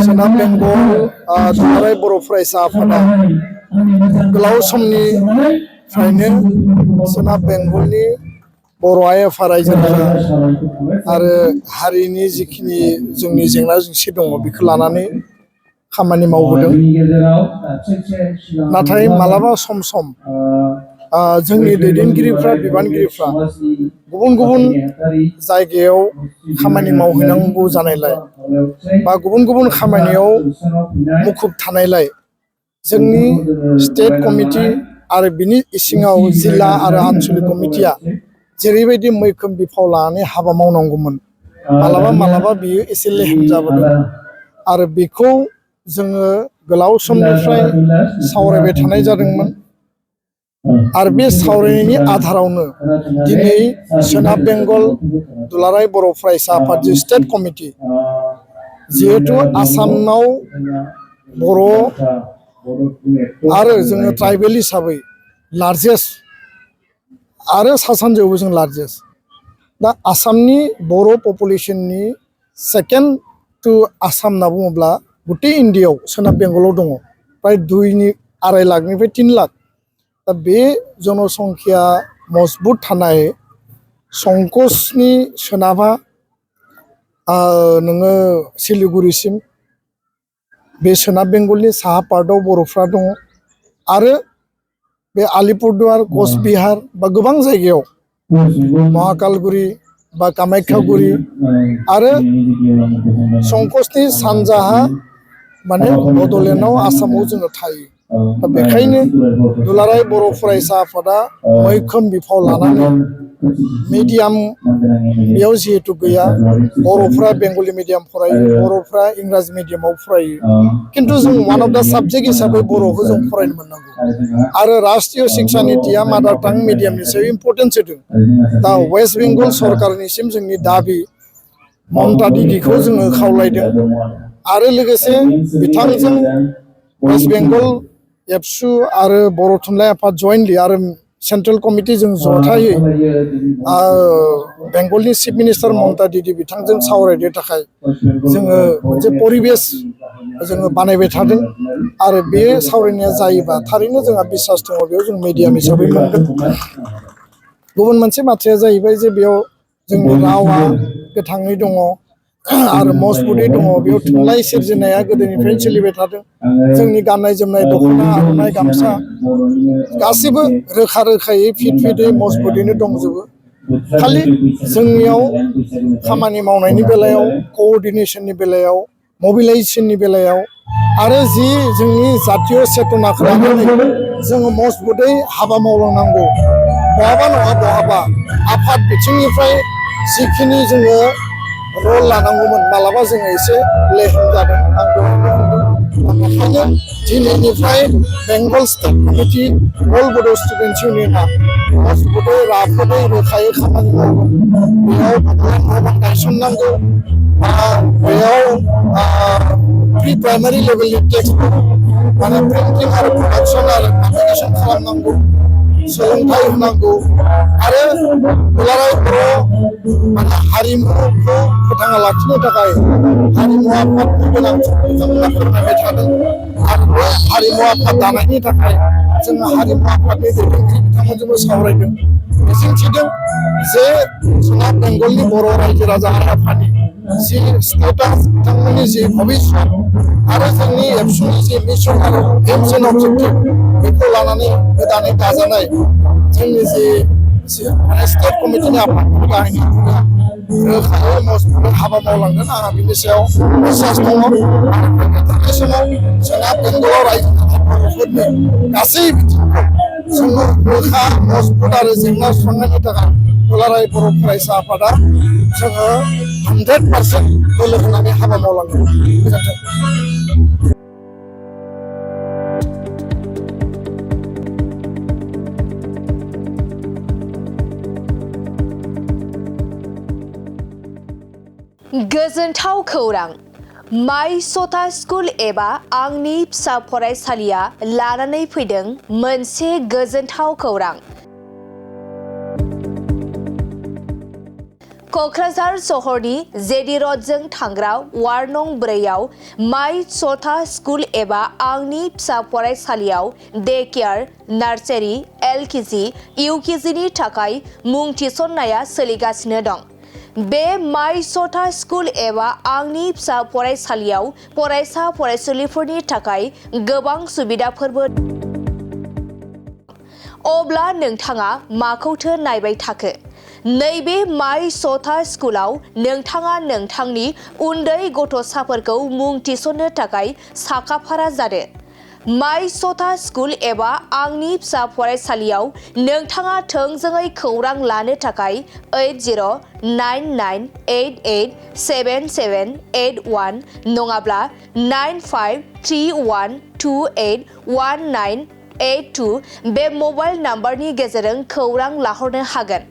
सोनाब बेंगल दुलाराय बर' फरायसा आफादा गोलाव समनिफ्रायनो सोनाब बेंगलनि बर' आइ आफा रायजो राजा आरो हारिनि जिखिनि जोंनि जेंना जेंसि दङ बेखौ लानानै खामानि मावबोदों। नाथाय मालाबा सम जोंनि दैदेनगिरिफ्रा बिबानगिरिफ्रा गुबुन गुबुन जायगायाव खामानि मावहैनांगौ जानायलाय बा गुबुन गुबुन खामानियाव मुखुब थानायलाय जोंनि स्टेट कमिटि आरो बिनि इसिङाव जिल्ला आरो आनसलिक कमिटिया जेरैबायदि मैखोम बिफाव लानानै हाबा मावनांगौमोन मालाबा बियो एसे लेहेम जाबोदों आरो बेखौ जोङो गोलाव समनिफ्राय सावरायबाय थानाय जादोंमोन आरो बे सावरायनायनि आधारावनो दिनै सोनाब बेंगल दुलाराय बर' फरायसा आफाद स्टेट कमिटि जिहेतु आसामाव बर' आरो जोङो ट्राइबेल हिसाबै लार्जेस्ट आरो सा सानजौआवबो जों लार्जेस्ट दा आसामनि बर' पपुलेसननि सेकेन्ड टु आसाम होनना बुङोब्ला गटे इन्डियायाव सोनाब बेंगलाव दङ प्राय 2.2 लाखनिफ्राय 3 लाख दा बे जनसंख्या मजबुत थानाय संकसनि सोनाबहा नोङो सिलिगुरिसिम बे सोनाब बेंगलनि साहा पार्टआव बर'फ्रा दङ आरो बे आलिपुरदुवार कचबिहार बा गोबां जायगायाव महाकालगुरि बा कामाख्यागुरि आरो संकसनि सानजाहा माने बड'लेण्डआव आसामाव जोङो थायो दा बेखायनो दुलाराय बर' फरायसा आफादा मैखोम बिफाव लानानै मिडियाम बेयाव जिहेतु गैया बर'फ्रा बेंगलि मिडियाम फरायो बर'फ्रा इंराजि मिडियामाव फरायो किन्तु जों वान अफ दा साबजेक्ट हिसाबै बर'खौ जों फरायनो मोननांगौ आरो राष्ट्रीय शिक्षा नीतिया मादार टां मिडियामनि सायाव इम्पर्टेन्स होदों दा वेस्ट बेंगल सरकारनिसिम जोंनि दाबि ममता दिदिखौ जोङो खावलायदों आरो लोगोसे बिथांजों वेस्ट बेंगल एबसु आरो बर' थुनलाइ आफाद जयेन्टलि आरो सेन्ट्रेल कमिटि जों जथायै बेंगलनि चिफ मिनिस्टार ममता दिदि बिथांजों सावरायनो थाखाय जोङो मोनसे परिबेस जोङो बानायबाय थादों आरो बे सावरायनाया जायोबा थारैनो जोंहा बिसास दङ बेयाव जों मिडियाम हिसाबै मोनगोन। गुबुन मोनसे बाथ्राया जाहैबाय जे बेयाव जोंनि रावा गोथाङै दङ आरो मजबुतै दङ बेयाव थुनलाइ सोरजिनाया गोदोनिफ्रायनो सोलिबाय थादों जोंनि गाननाय जोमनाय दख'ना आर'नाइ गामसा गासिबो रोखा रोखायै फिटै मजबुतैनो दंजोबो खालि जोंनियाव खामानि मावनायनि बेलायाव कअर्डिनेसननि बेलायाव मबिलाइजेसननि बेलायाव आरो जि जोंनि जातीय चेतनाखौ लानानै जोङो मजबुतै हाबा मावलांनांगौ बहाबा नङा बहाबा आफाद बिथिंनिफ्राय जिखिनि जोङो रल लानांगौमोन मालाबा जोङो एसे लेहेम जादों आं बेखायनो दिनैनिफ्राय बेंगल स्टेट कमिटि अल बड' स्टुडेन्टस इउनियना मजबुतै राफोदै रोखायै खामानि मावगोन बेयाव बड'लेण्ड गायसननांगौ बेयाव प्रि प्राइमारि लेभेलनि टेक्सटबुक माने प्रिन्टिं आरो प्रडाक्सन आरो पाब्लिकेसन खालामनांगौ सोलोंथाइ होनांगौ आरो दुलाराय बर' माने हारिमुखौ फोथांना लाखिनो थाखाय हारिमु आफादनि गोनांथिखौ बिथांमोना फोरमायबाय थादों आरो बे हारिमु आफाद दानायनि थाखाय जोङो हारिमु आफादनि दैदेनगिरि बिथांमोनजोंबो सावरायदों मिजिंथिदों जे सोनाब बेंगलनि बर' रायजो राजा आफादनि जि स्टेटास बिथांमोननि जि भबिष्यत आरो जोंनि एबसुनि जि मिसन आरो एम्स एन्ड अबजेक्टिभ बेखौ लानानै गोदानै दाजानाय जोंनि जि स्टेट कमिटिनि आफादनि गाहायनि रोखायै मजबुतै हाबा मावलांगोन आंहा बिनि सायाव बिसास दङ आरो थांनाय समाव सोनाब बेंगलाव रायजो जानाय बर'फोरनि गासै बिथिंखौ जोङो रोखा मजबुत आरो जेंना सुस्रांनायनि थाखाय दुलाराय बर' फरायसा आफादा जोङो 100% बोलो होनानै हाबा मावलांगोन। गोजोन्थों। गोजोनथाव खौरां माइ सता स्कुल एबा आंनि फिसा फरायसालिया लानानै फैदों मोनसे गोजोनथाव खौरां। क'क्राझार सहरनि जेडि रडजों थांग्रा वार्ड नं 4आव माइ सथा स्कुल एबा आंनि फिसा फरायसालियाव डे केयार, नार्सारि, LKG, UKGनि थाखाय मुं थिसननाया सोलिगासिनो दं। बे माइ सथा स्कुल एबा आंनि फिसा फरायसालियाव फरायसा फरायसुलिफोरनि थाखाय गोबां सुबिदाफोरबो अब्ला नोंथाङा माखौथो नायबाय थाखो? नैबे माइ सथा स्कुलाव नोंथाङा नोंथांनि उन्दै गथ'साफोरखौ मुं थिसननो थाखाय साखाफारा जादो। माइ सथा स्कुल एबा आंनि फिसा फरायसालियाव नोंथाङा थोंजोङै खौरां लानो थाखाय 8099887781 नङाब्ला 9531281982 बे मबाइल नाम्बारनि गेजेरजों खौरां लाहरनो हागोन।